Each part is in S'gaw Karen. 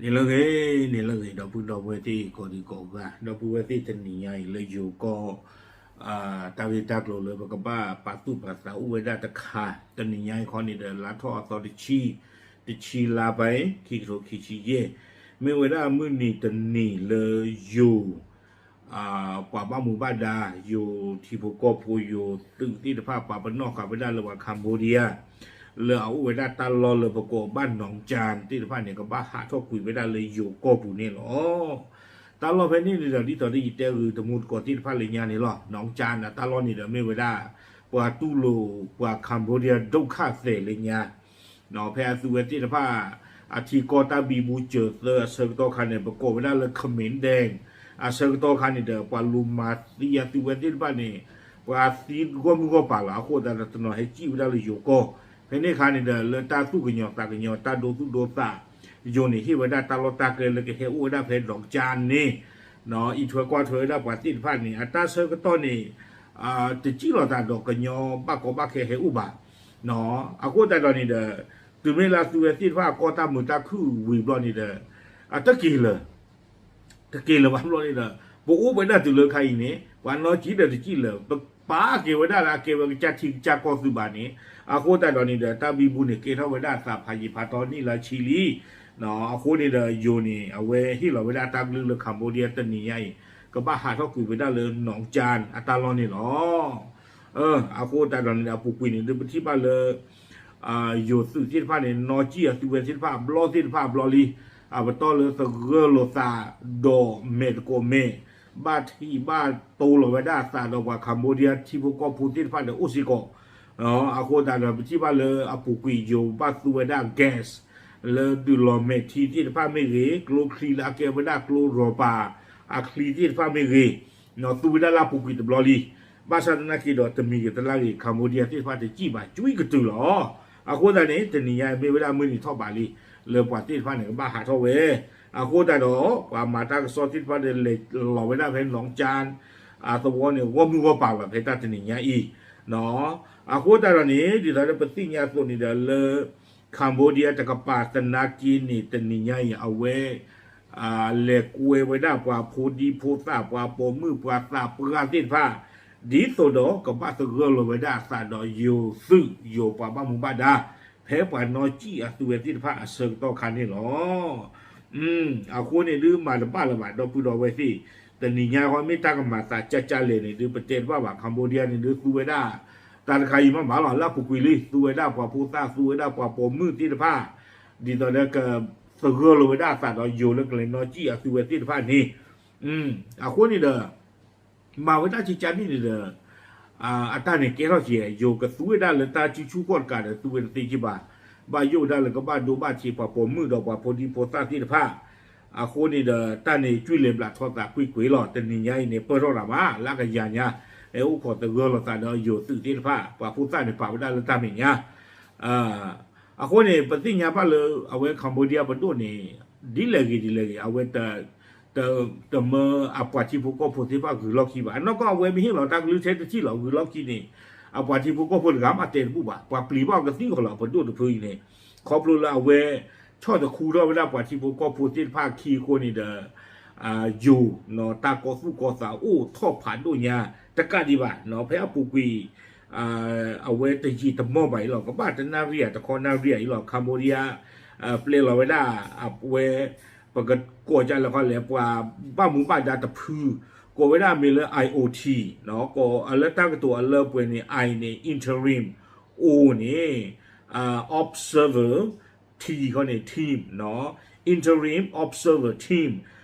န့ၣ်လၢဂ့ၤ, န့ၣ်လၢဂ့ၤ ဒီပုၢ်ဒီဝဲၢ်သ့ၣ်ကိးဒံကိးဂၤ, ဒီပုၢ်ဝဲၢ်သ့ၣ်တနံၤညါအံၤလၢယိၤကီၢ် တၢ်ဂ့ၢ်တၢ်ကျိၤလၢပကဘၣ်ပာ်သူၣ်ပာ်သးအိၣ်ဝဲဒၣ်တခါ, တနံၤညါအံၤခီန့ၣ်ဒီး လါထီၣ်အသီတဆံ, တဆံလါဘၣ် ခံကထိခံဆံယဲၢ်, မ့ၢ်ဝဲဒၣ်မုၢ်နံၤတနံၤလၢယိၤ ပှၤဘၣ်မူဘၣ်ဒါ ယိၤထံဖိကီၢ်ဖိ ယိၤသုးသ့ၣ်တဖၣ် ပှၤပနီၣ်ဃာ်ဝဲဒၣ်လၢပှၤ Cambodia လၢအအိၣ်ဝဲဒၣ်တၢ်လီၢ်လၢပကိးဘၣ် Nong Chan သ့ၣ်တဖၣ်န့ၣ် ကဘၣ်ဟးထီၣ်ကွံာ်ဝဲဒၣ်လၢယိၤကီၢ်ပူၤန့ၣ်လီၤ. တၢ်လီၢ်ဖဲန့ၣ်န့ၣ်ဒီး ဒ်သိးဒီးယတဲဂ့ၤတမူတကိးသ့ၣ်တဖၣ်လၢညါန့ၣ်လီၤ. Nong Chan အတၢ်လီၢ်န့ၣ်ဒီး မ့ၢ်ဝဲဒၣ် ပှၤတူၢ်လိာ်ပှၤ Cambodia ဒုက္ခသည်လၢညါ ဖဲအသုဝဲသ့ၣ်တဖၣ် အထံကီၢ်တၢ်ဘံဘူစၢၤသၢအဆၢကတီၢ်ခါန့ၣ် ပကိးဝဲဒၣ်လၢ Khmer Dang အဆၢကတီၢ်ခါန့ၣ်ဒီး ပှၤလူၤမၤသံအသုဝဲသ့ၣ်တဖၣ်န့ၣ် ပှၤသံဂီၢ်မုၢ်ဂီၢ်ပၤလီၤ. အဃိသတးဒီးတနီၤဟဲစံၣ်ဝဲဒၣ်လၢယိၤကီၢ်, ဖဲန့ၣ်အခါန့ၣ်ဒီး လၢတၢ်သူၣ်ကညီၤသးကညီၤ တၢ်ဒိသူၣ်ဒိသး ယိၤန့ၣ်ဟ့ၣ်ဝဲဒၣ်တၢ်လီၢ်တၢ်ကျဲလၢကဟဲအိၣ်ဝဲဒၣ်ဖဲ Nong Chan န့ၣ် အံးထွဲကွၢ်ထွဲဝဲဒၣ်ပှၤသ့ၣ်တဖၣ်န့ၣ် အတၢ်ဆၢကတီၢ်န့ၣ် တစံၣ်လီၤသးဒီးကညီဘၣ်ကီဘၣ်ခဲဟဲအိၣ်ဘၣ်. အဃိသတးဒီးန့ၣ်ဒီး တုၤမ့ၢ်လၢအသုဝဲသ့ၣ်တဖၣ်အကီၢ်တၢ်မုာ်တၢ်ခုၣ်ဝံၤဘျီန့ၣ်ဒီး အတက့ၤလၢၤ တက့ၤလၢၤဘၣ်ဘျီန့ၣ်ဒီး ပအိၣ်ဝဲဒၣ်တုၤလၢခါအံၤန့ၣ် ပှၤနီၢ်ကံၣ်ဒီးတစံၣ်လၢၤ ပပာ်က့ၤဝဲဒၣ်လၢအကဲဝဲကစၢ်ထံကစၢ်ကီၢ်သုးဘၣ်န့ၣ် အဃိသတးဒီးန့ၣ်ဒီး တၢ်ဘံဘူန့ၣ် ကဲထီၣ်ဝဲဒၣ်အသးဖးယံာ်ဖးထီနံၣ်လၢဆံလံ. အဃိန့ၣ်ဒီးယိၤန့ၣ် အဝဲဟ့ၣ်လီၤဝဲဒၣ်တၢ်ကလုၢ်လၢ Cambodia တနံၤညါအံၤ ကဘၣ်ဟးထီၣ်ကွံာ်ဝဲဒၣ်လၢ Nong Chan အတၢ်လီၢ်န့ၣ်လီၤ. အဃိသတးဒီးန့ၣ်ဒီး အပူၤကွံာ်န့ၣ် ဒုးပထံၣ်ဘၣ်လၢ ယိၤသုးသ့ၣ်တဖၣ်န့ၣ် နီၢ်ကံၣ်အသုဝဲသ့ၣ်တဖၣ်အဘျီသ့ၣ်တဖၣ်အဘျီလံ. အပတီၢ်လၢသဂၢၢ်လိာ်သးဒီးမဲာ်တကိးမဲာ် ဘၣ်ထံးဘၣ်တိလီၤဝဲဒၣ်အသးဒီးပှၤ Cambodia ထံဖိကီၢ်ဖိသ့ၣ်တဖၣ်ဒီးအိၣ်စ့ၢ်ကီး. အဃိသတးဒီး ပထံၣ်ဘၣ်လၢအပူၤကွံာ်ယိၤဘၣ်သူဝဲဒၣ် gas လၢဒုးလီၤမဲာ်ထံသ့ၣ်တဖၣ်မ့ၢ်ဂ့ၤ, ကျိချံလၢအကဲဝဲဒၣ်ကျိရီၢ်ပၤ အချံသ့ၣ်တဖၣ်မ့ၢ်ဂ့ၤ သူဝဲဒၣ်လၢအပူၤကွံာ်တဘျီလံ. ဘၣ်ဆၣ်သနာ်က့ဒီး တမံၤဂ့ၤတလါဂ့ၤ Cambodia သ့ၣ်တဖၣ်တစံၣ်ဘၣ် ကွံကတုၤလီၤ. အဃိသတးန့ၣ် တနံၤညါမ့ၢ်ဝဲဒၣ်မုၢ်နံၤထီၣ်ဘးလံ လၢပှၤသ့ၣ်တဖၣ်န့ၣ် ကဘၣ်ဟးထီၣ်ဝဲ. အဃိသတးဒီး ပှၤမၤတၢ်ကစီၣ်သ့ၣ်တဖၣ်ဒီး လဲၤလီၤဝဲဒၣ်ဖဲ Nong Chan အသဝီန့ၣ် ဂီၢ်မုၢ်ဂီၢ်ပၤလီၤ ဖဲတၢ်တနံၤညါအံၤ. အဃိသတးဒီးန့ၣ် ဒ်သိးလၢပသ့ၣ်ညါအသိးန့ၣ်ဒီးလၢ Cambodia တကပၤသနာ်က့န့ၣ် တနံၤညါအံၤ အဝဲ လဲၤကွဲဝဲဒၣ်ပှၤဖိဒံဖိသၣ် ပှၤပိာ်မုၣ်ပှၤသးပှၢ်သ့ၣ်တဖၣ် ဒ်သိးဒီးကဘၣ်သဂၢၢ်လီၤဝဲဒၣ်အသးဒီးယိၤသုး ယိၤပှၤဘၣ်မူဘၣ်ဒါ ဖဲပှၤနီၢ်ကံၣ်အသုဝဲသ့ၣ်တဖၣ်အဆၢကတီၢ်ခါန့ၣ်လီၤ. အဃိန့ၣ်ဒုးမၤတဘၣ်လၢၤဘၣ် ဒီပုၢ်ဒီဝဲၢ်သ့ၣ်, တနံၤညါဃီမ့ၢ်တၢ်ကမၤသးကၢ်ကၢ်လဲၣ်န့ၣ် ဒုးပတဲတဘၣ်ဘၣ် Cambodia န့ၣ် ဒုးသူဝဲဒၣ် တၢ်တခါအံၤမ့ၢ်မးလီၤ လၢအပူၤကွံာ်လံ သူဝဲဒၣ်ပှၤဖိသၣ် သူဝဲဒၣ်ပှၤပိာ်မုၣ်သ့ၣ်တဖၣ် ဒ်သိးဒီးကသဂၢၢ်လီၤဝဲဒၣ်အသးဒီးယိၤလၢကလဲၤနီၢ်ကံၣ်အသုဝဲသ့ၣ်တဖၣ်န့ၣ် အဃိန့ၣ်ဒီး မၤဝဲဒၣ်ကကန့ၣ်န့ၣ်ဒီး အတၢ်န့ၣ်ကဲထီၣ်က့ၤ ယိၤကသူဝဲဒၣ်လၢတၢ်စုဆူၣ်ခီၣ်တကးဒီးသူဝဲတသ့က့ၤဘၣ်, ဘၣ်ယိၣ်ဝဲဒၣ်လၢကဘၣ်ဒိဘၣ်ထံးပှၤပိာ်မုၣ်ဒီးပှၤဖိဒံဖိသၣ်သ့ၣ်တဖၣ်, အဃိန့ၣ်ဒီး တၢ်န့ၣ်ကွံာ်လဲၤဘျးထီသးကွံာ်ကွံာ်လီၤ တနံၤညါအံၤန့ၣ် ပၢၢ်ထီၣ်တၢ်မး လၢကယၤညါ ဟဲအိၣ်ခိးသဂၢၢ်လိာ်သးဒီးယိၤသုးသ့ၣ်တဖၣ် ပှၤဖိသၣ်န့ၣ်ပာ်ဝဲဒၣ်လၢတၢ်မဲာ်ညါ အဃိန့ၣ် ပသ့ၣ်ညါဘၣ်လၢအဝဲ Cambodia ပဒိၣ်န့ၣ် ဒ်လဲၣ်ဂ့ၤဒ်လဲၣ်ဂ့ၤ အဝဲ တမၢအပှၤထံဖိကီၢ်ဖိသ့ၣ်တဖၣ်ဂုၤလီၢ်ခံဘၣ်. အနီၢ်ကီၢ်အဝဲမ့ၢ်ဟ့ၣ်လီၤတၢ်ကလုၢ်ထဲတထံၣ်လီၤ ဂုၤလီၢ်ခံန့ၣ် အပှၤထံဖိကီၢ်ဖိတဂၤမးတဲတဘူၣ်ဘၣ်. ပှၤပျံၤဘၣ်အီၤကသံၣ်ကီးလီၤ ပဒိၣ်တဖုအံၤန့ၣ် ခီဖျိလၢအဝဲ ဆီၣ်တခူထီၣ်ဝဲဒၣ်ပှၤထံဖိကီၢ်ဖိသ့ၣ်တဖၣ်အခံအဃိန့ၣ်ဒီး ယိၤ တၢ်ကီသူၣ်ကီသးအိၣ်ထီၣ်ဖးဒိၣ်ညါ တကးဒံးဘၣ် ဖဲအပူၤကွံာ် အဝဲတယံာ်တမီၢ်ဘၣ်အံၤလီၤ ကဘၣ်တနၣ်ရံၣ်ဧါ တခီနၣ်ရံၣ်ဧါအံၤလီၤ Cambodia ပျဲလီၤဝဲဒၣ် အဝဲ ပကကိးကလဲၣ်ခီလဲၣ် ပှၤဘၣ်မူဘၣ်ဒါတဖု ကိးဝဲဒၣ်အမံၤလၢ I O T ကိးအလၢတၢ်ကတိၤအလၢပှဲၤန့ၣ် I န့ၣ် interim, O န့ၣ် observer, T ခီန့ၣ် team, interim observer team,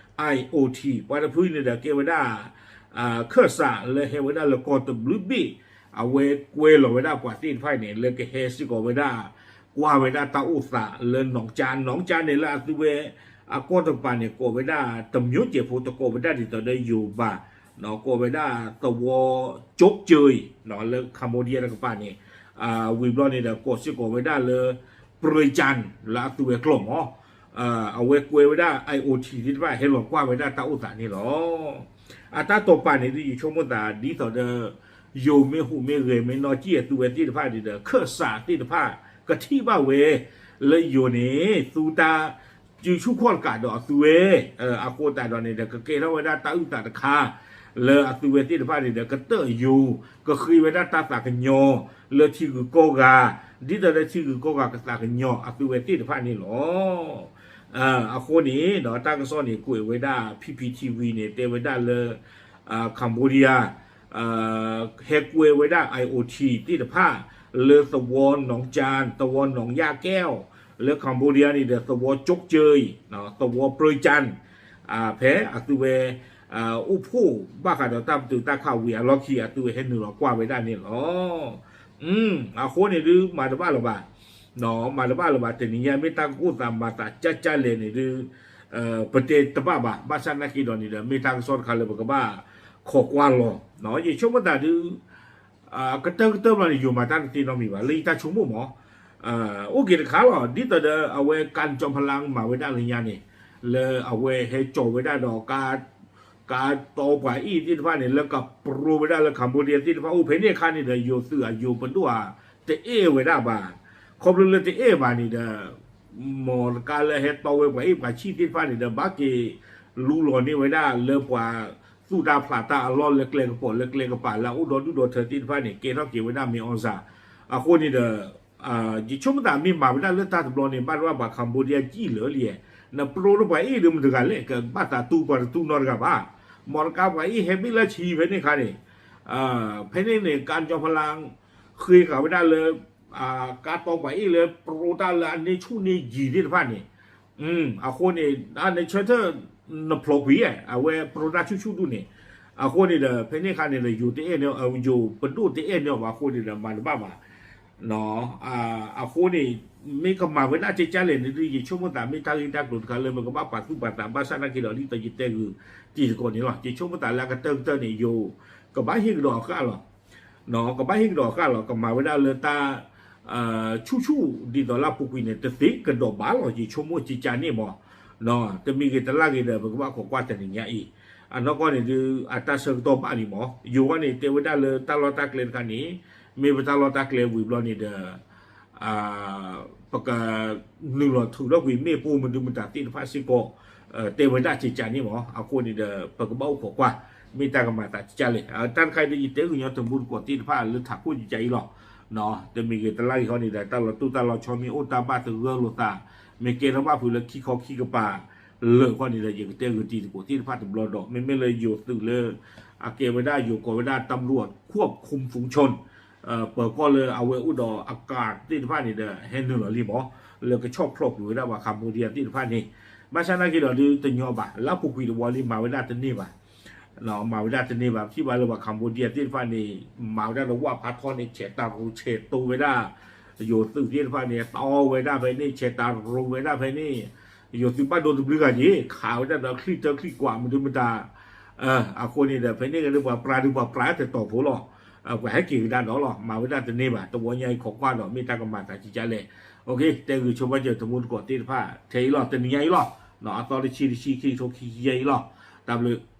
I O T ပှၤတဖုန့ၣ်ဒီးကဲဝဲဒၣ် ခၢၣ်စးလၢဟဲဝဲဒၣ်လၢကီၢ်တဘျုးဘ့ၣ် အဝဲကွဲလီၤဝဲဒၣ်ပှၤသ့ၣ်တဖၣ်န့ၣ် လၢကဟဲစ့ၢ်ကီးဝဲဒၣ် ကွၢ်ဝဲဒၣ်တၢ်အိၣ်သးလၢ နီၢ်ကၠါ နီၢ်ကၠါန့ၣ်လၢအသုဝဲ အကီၢ်တကပၤန့ၣ် ကိးဝဲဒၣ် တမျိုးကျဲၤဖိ တကိးဝဲဒၣ်ဒ်သိးဒီးယိၤဘၣ် ကိးဝဲဒၣ်သဝီကၠိကၠၢအံၤ လၢ Cambodia တကပၤန့ၣ် ဝံၤဘျီန့ၣ်ဒီး ကိးစ့ၢ်ကီးဝဲဒၣ်လၢ ပရ့ၣ်ကၠၣ် လၢအသုဝဲကျိာ်မး အဝဲကွဲဝဲဒၣ် I O T သ့ၣ်တဖၣ် ဟဲလီၤကွၢ်ဝဲဒၣ်တၢ်အိၣ်သးန့ၣ်လီၤ. အတၢ်တိာ်ပာ်န့ၣ်ဒ် ယဆိကမိၣ်သး ဒ်သိးဒီး ယိၤမ့ၢ်ဟူးမ့ၢ်ဂဲၤမ့ၢ်နီၢ်ကံၣ်အသုဝဲသ့ၣ်တဖၣ်န့ၣ်ဒီး ခၢၣ်စးသ့ၣ်တဖၣ် ကထံၣ်ဘၣ်ဝဲ လၢယိၤန့ၣ် သူတၢ် စုဆူၣ်ခီၣ်တကးဒီးအသုဝဲ, အဃိသတးဒီးန့ၣ်ဒီး ကကဲထီၣ်ဝဲဒၣ်တၢ်အုၣ်သးတခါ လၢအသုဝဲသ့ၣ်တဖၣ်န့ၣ်ဒီး ကတၢၢ်အယိၤ, ကဃ့ဝဲဒၣ်တၢ်သးကညီၤလၢထံဂုၤကီၢ်ဂၤ, ဒ်သိးဒီးထံဂုၤကီၢ်ဂၤကသးကညီၤအသုဝဲသ့ၣ်တဖၣ်န့ၣ်လီၤ. အဃိန့ၣ်ဒီး တၢ်ကစီၣ်န့ၣ် ကွဲးဝဲဒၣ် P P T V န့ၣ် တဲဝဲဒၣ်လၢ Cambodia ဟဲကွဲဝဲဒၣ် I O T သ့ၣ်တဖၣ် လၢသဝီ Nong Chan သဝီ Nong Yat Keo လၢ Cambodia န့ၣ်ဒီး သဝီ ကၠိကၠၢအံၤ သဝီပြၢကၠၢ် ဖဲအသုဝဲ အိၣ်ဖှိၣ်ဘၣ်ဃးဒီးတၢ်ပတုာ်တၢ်ခးဝံၤအလီၢ်ခံ အသုဝဲဟဲနုာ်လီၤကွၢ်ဝဲဒၣ်န့ၣ်လီၤ. အဃိန့ၣ်ဒုး မၤတဘၣ်လၢၤဘၣ်, မၤတဘၣ်လၢၤဘၣ် တနံၤညါ မ့ၢ်တၢ်ကအိၣ်သးမၤသးကၢ်ကၢ်လဲၣ်န့ၣ်ဒုး ပတဲတဘၣ်ဘၣ်, ဘၣ်ဆၣ်နာ်က့ဒီးန့ၣ်ဒီး မ့ၢ်တၢ်ကစီၣ်တခါလၢပကဘၣ်ခိးကွၢ်လီၤ. ယဆိကမိၣ်သးဒုး ကတၢၢ်ကတၢၢ်ဘျီန့ၣ် ယိၤမၤတၢ်တသ့နီတမံၤဘၣ် လၢယတၢ်ဆိကမိၣ်မး, အိၣ်က့ၤတခါလီၤ. ဒ်သိးဒီးအဝဲ ကၣ်ကၠီဖလါ မၤဝဲဒၣ်လၢညါန့ၣ် လၢအဝဲဟဲကၠီၤဝဲဒၣ်ဒီး ကါတီပှၤအ့ၣ်သ့ၣ်တဖၣ်န့ၣ် လၢကပြိဝဲဒၣ်လၢ Cambodia သ့ၣ်တဖၣ်အိၣ်ဖဲန့ၣ်အခါန့ၣ်ဒီး ယိၤသုးအယိၤပဒိၣ်ဧါ တအဲၣ်ဝဲဒၣ်ဘၣ်. ခီဖျိလၢတအဲၣ်ဘၣ်န့ၣ်ဒီး မီၢ်တကါလၢဟဲတီဝဲပှၤအ့ၣ်ပှၤဆံၣ်သ့ၣ်တဖၣ်န့ၣ်ဒီး ဘၣ်က့ၤလူလီၤန့ၢ်ဝဲဒၣ်လၢပှၤသူၣ်တၢ်ဖျးတၢ်အလီၢ်လၢကျဲကပီၤလၢကျဲကပၤလၢအအိၣ်ဒီဒူၣ်ဒီထၢသ့ၣ်တဖၣ်န့ၣ် ကဲထီၣ်က့ၤဝဲဒၣ်မ့ၢ်အီၣ်စၢ်. အဃိန့ၣ်ဒီး ယဆိကမိၣ်သးမ့ၢ်မၤဝဲဒၣ်လၢတၢ်တဘျီန့ၣ် ဘၣ်တဘၣ်ပှၤ Cambodia ကံၣ်လၢာ်လံ, နပြိထီၣ်ပှၤအ့ၣ်ဒီးမတၤတဂၤလဲၣ်, ကဘၣ်သးတူပှၤတတူနီတဂၤဘၣ်. မီၢ်တကါပှၤအ့ၣ်ဟဲဘ့ၣ်လၢဆံဖဲန့ၣ်အခါန့ၣ်, ဖဲန့ၣ်န့ၣ် ကၣ်ကၠီဖလါ ဃ့ဃာ်ဝဲဒၣ်လၢ ကါတီပှၤအ့ၣ်လၢပြိတၢ်လၢအန့ၢ်ဆူၣ်န့ၢ်ယံၤသ့ၣ်တဖၣ်န့ၣ်, အဃိန့ၣ် အန့ၣ်ဆၢထၢၣ် နဖျိးကွံာ်ဧါ, အဝဲပြိတၢ်ဆူၣ်ဆူၣ်ဒူၣ်န့ၣ်, အဃိန့ၣ်ဒီး ဖဲန့ၣ်အခါန့ၣ်ဒီး ယိၤတအဲၣ်န့ၢ် ယိၤပဒိၣ်တအဲၣ်န့ၢ်အီၤဘၣ်အဃိန့ၣ်ဒီး မၤတဘၣ်ဘၣ်. အဃိန့ၣ် မ့ၢ်ကမၤဝဲဒၣ်ကဲကၢ်လဲၣ်န့ၣ်ဒုး ယဆိကမိၣ်သးမ့ၢ်တၢ်ဂ့ၢ်တၢ်ကျိၤတခါလၢ မ့ၢ်ကဘၣ်ပာ်သူၣ်ပာ်သး ဘၣ်ဆၣ်နာ်က့ဒီး ဒ်သိးယတဲဂုာ်တံၤသကိးန့ၣ်လီၤ. ယဆိကမိၣ်သးလၢအကတၢၢ်ကတၢၢ်န့ၣ် ယိၤ ကဘၣ်ဟ့ၣ်ကဒီးအဃၣ်လီၤ. ကဘၣ်ဟ့ၣ်ကဒီးအဃၣ်လီၤ. ကမၤဝဲဒၣ်လၢတၢ် ဆူၣ်ဆူၣ်ဒ်သိးလၢအပူၤကွံာ်န့ၣ် တသ့ကဒီးဘၣ်လီၤ. ယဆိကမိၣ်ကဲကၢ်န့ၣ်မး, တမံၤဂ့ၤတလၢ်ဂ့ၤဒီး ပကဘၣ်ခိးကွၢ်တနံၤညါအံၤ, အနီၢ်ကီၢ်န့ၣ်ဒုး အတၢ်ဆၢကတီၢ်ဘၣ်လံမး. ယိၤဝဲန့ၣ် တဲဝဲဒၣ်လၢတၢ်လီၢ်တၢ်ကျဲတခါန့ၣ် မ့ၢ်ပတၢ်လီၢ်တၢ်ကျဲဝံၤဘျီန့ၣ်ဒီး ပက နုာ်လီၤထုးထီၣ်ကွံာ်မ့ၣ်ပိၢ်မနုၤမတၤသ့ၣ်တဖၣ်စ့ၢ်ကီး, တဲဝဲဒၣ်ကဲကၢ်န့ၣ်မး. အဃိန့ၣ်ဒီး ပကဘၣ်အိၣ်ခိးကွၢ် မ့ၢ်တၢ်ကမၤသးကဲကၢ်လဲၣ်. တၢ်တခါအံၤဒီး ယတဲဂုာ်ညီတမူတကိးသ့ၣ်တဖၣ်လၢထးခိၣ်ကဲကၢ်အံၤလီၤ. တမံၤဂ့ၤတလၢ်ဂ့ၤဃီန့ၣ်ဒီး တၢ်လီၤတိၢ်တၢ်လီၤဆီမ့ၢ်အိၣ်တၢ်ဘၣ်သဂၢၢ်လိာ်သး, မ့ၢ်ကဲထီၣ်ဘၣ်ဖုးလၢခံခီခံကပၤလၢာ်ဃီန့ၣ်ဒီး ယကတဲဂုာ်တံၤသကိးသ့ၣ်တဖၣ်တဘျီဒီး မ့မ့ၢ်လၢယိၤသုးလၢ အကဲဝဲဒၣ်ယိၤကိးဝဲဒၣ် ตำรวจควบคุมฝูงชน ပၢၤကီၢ်လၢအဝဲအိၣ်ဒီးအကးသ့ၣ်တဖၣ်န့ၣ်ဒီး ဟဲနုာ်လီၤလံမး လၢကဆီၣ်ဖျိးကွံာ်ဝဲဒၣ်ပှၤ Cambodia သ့ၣ်တဖၣ်န့ၣ်, ဘၣ်ဆၣ်နာ်က့ဒီးဒုးတညီဘၣ် လၢအပူၤကွံာ်တဝီလံ မၤဝဲဒၣ်တန့ၢ်ဘၣ် မၤဝဲဒၣ်တန့ၢ်ဘၣ် ပထံၣ်ဘၣ်လၢပှၤ Cambodia သ့ၣ်တဖၣ်န့ၣ် မၤဝဲဒၣ်လၢဝၣ်ဖးထီန့ၣ် ဆဲးတၤရိၤဆဲးတိၤဝဲဒၣ် ယိၤသုးသ့ၣ်တဖၣ်န့ၣ် တီဝဲဒၣ်ဖဲန့ၣ် ဆဲးတၤရိၤဝဲဒၣ်ဖဲန့ၣ်, ယိၤသုးဘၣ်ဒိတဘျုးဂၤက့ၤ ခးဝဲဒၣ်ဒီးချံၣ်တၢချံၣ်ကွးမနုၤမတၤ အဃိန့ၣ်ဒီး ဖဲန့ၣ်ကဒုးပှၤပြးဒုးပှၤပြးတတီၤဖိလီၤ. ပှၤဟဲက့ၤကဒါဒီးလီၤ မၤဝဲဒၣ်တန့ၢ်ဘၣ် တဝီညါအံၤခိးကွၢ်ဒီး မ့ၢ်တၢ်ကမၤသးကဲကၢ်လဲၣ်. တဲဂုာ်ဆိပာ်စၢၤတမူတကိးသ့ၣ်တဖၣ်ထဲအံၤလီၤ တနံၤညါအံၤလီၤ. အသီတဆံတဆံခံထိခံဆံယဲၢ်အံၤလီၤ. တၢ်ဘျုး